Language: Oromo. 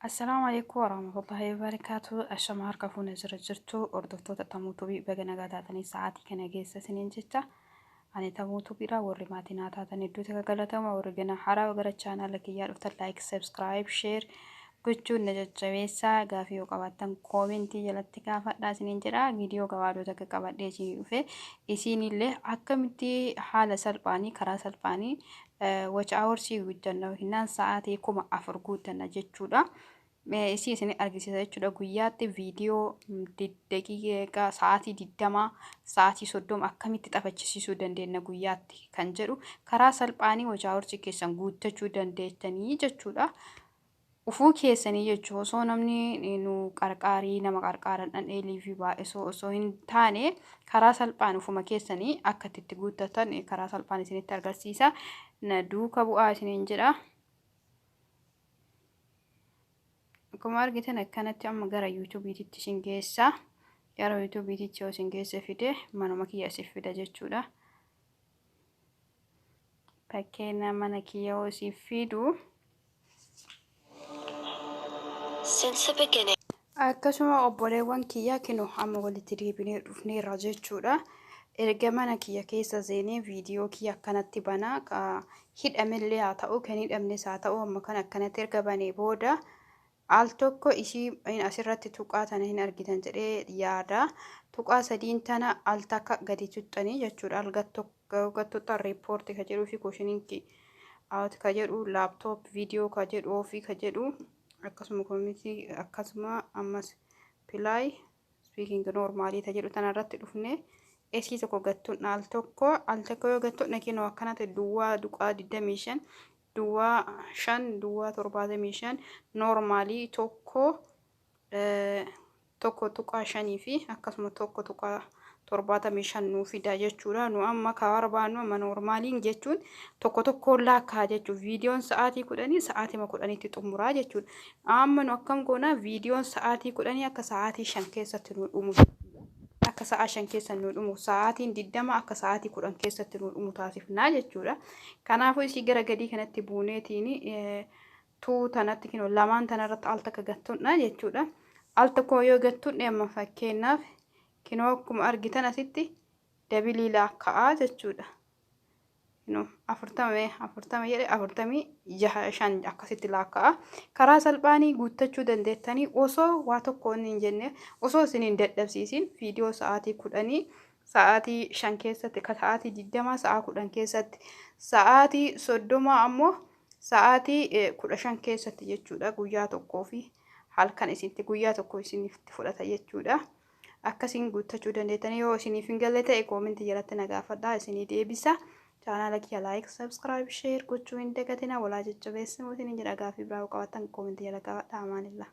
Assalaamu alaikum warahmatullahi wabarakatuh. Ashama harka fuune jira jirtu hordoftoota Tamuu Tubii baga nagaa taatanii sa'aatii kana geessa isiniin jecha. Ani Tamuu Tubiidha warri maatii naa taatan hedduutu galatama warri gana haaraa gara chaanaala kiyyaa dhuftan like, subscribe, share gochuun na jajjabeessaa gaafii yoo qabaattan koomentii jalatti gaafadhaa isiniin jedha. Viidiyoo gabaabduu takka qabadhee isinii dhufe isiinillee akkamitti haala salphaanii karaa salphaanii watch hours guuttanna yookiin sa'aatii 4000 guuttanna jechuudha. Isii isin argisiisa jechuudha. Guyyaatti viidiyoo daqiiqaa sa'aatii 20 sa'aatii 30 akkamitti taphachisiisuu dandeenya guyyaatti kan jedhu karaa salphaanii watch hours keessan guuttachuu dandeettanii jechuudha. Ufuu keessanii jechuun osoo namni nu qarqaarii nama qarqaaran dhandheelii fi baay'isoo osoo hin taane karaa salphaan ufuma keessanii akka itti guuttatan karaa salphaan isinitti agarsiisa. Na duuka bu'aa isiniin jedha. Akkuma argitan akkanatti amma gara yuutuubiititti isin geessa. Gara yuutuubiititti yoo isin geesse fide manuma kiyya isif fida jechuudha. Fakkeenya mana kiyya yoo isif fidu. Since the beginning. Akkasuma obboleewwan kiyya kinu amma walitti deebinee dhufneerra jechuudha. Erga mana kiyya keessa seenee viidiyoo kiyya akkanatti banaa hidhamellee haa ta'u kan hidhamnes haa ta'u amma kan akkanatti erga banee booda al tokko ishii asirratti tuqaa tana hin argitan jedhee yaada. Tuqaa sadiin tana al takka gadi tuxxanii jechuudha. Al gattuxxan report ka jedhuu fi questioning out ka jedhu laptop video ka jedhu ofii ka jedhu akkasuma community akkasuma ammas play speaking normally ta jedhu tanarratti dhufne esii tokko gattuun al tokko al tokko yoo gattuun kinoo akkanatti duwwaa duqaa 25 duwwaa 5 duwwaa 75 normal 1 1.5 fi akkasuma 1.75 nuu fida jechuudha. Nu amma ka barbaannu amma normaliin jechuun tokko tokkoon laakkaa jechuudha. Viidiyoon sa'aatii 10 sa'aatii 10tti xumuraa jechuudha. Amma nu akkam goona viidiyoon sa'aatii 10 akka sa'aatii 5 keessatti nu dhumu. Akka sa'a 5 keessa nu dhumu sa'aatiin 20 akka sa'aatii 10 keessatti nu dhumu taasifnaa jechuudha. Kanaafuu isii gara gadii kanatti buuneetiin tuu tanatti kinoo lamaan tanarratti al takka gattuudha jechuudha. Al tokko yoo gattuudha amma fakkeenyaaf kinoo akkuma argitan asitti dabilii laakka'aa jechuudha. Kinoo 40 40 jedhe 45 akkasitti laakka'a. Karaa salphaanii guuttachuu dandeettanii osoo waa tokko hin jenne osoo isin hin dadhabsiisin viidiyoo sa'aatii 10 sa'aatii 5 keessatti ka sa'aatii 20 sa'a 10 keessatti sa'aatii 30 ammoo sa'aatii 15 keessatti jechuudha. Guyyaa tokkoo fi halkan isinitti guyyaa tokko isinitti fudhata jechuudha. Akkasiin guuttachuu dandeettanii yoo isiniif hin galle ta'e koomentii jalatti na gaafadhaa isinii deebisa. Chaanaala kiyya like, subscribe, share gochuu hin dagatina. Walaa jajjabeessinuu isiniin jedha. Gaaffii biraa yoo qabaattan koomentii jala gaafadhaa. Amaanillah.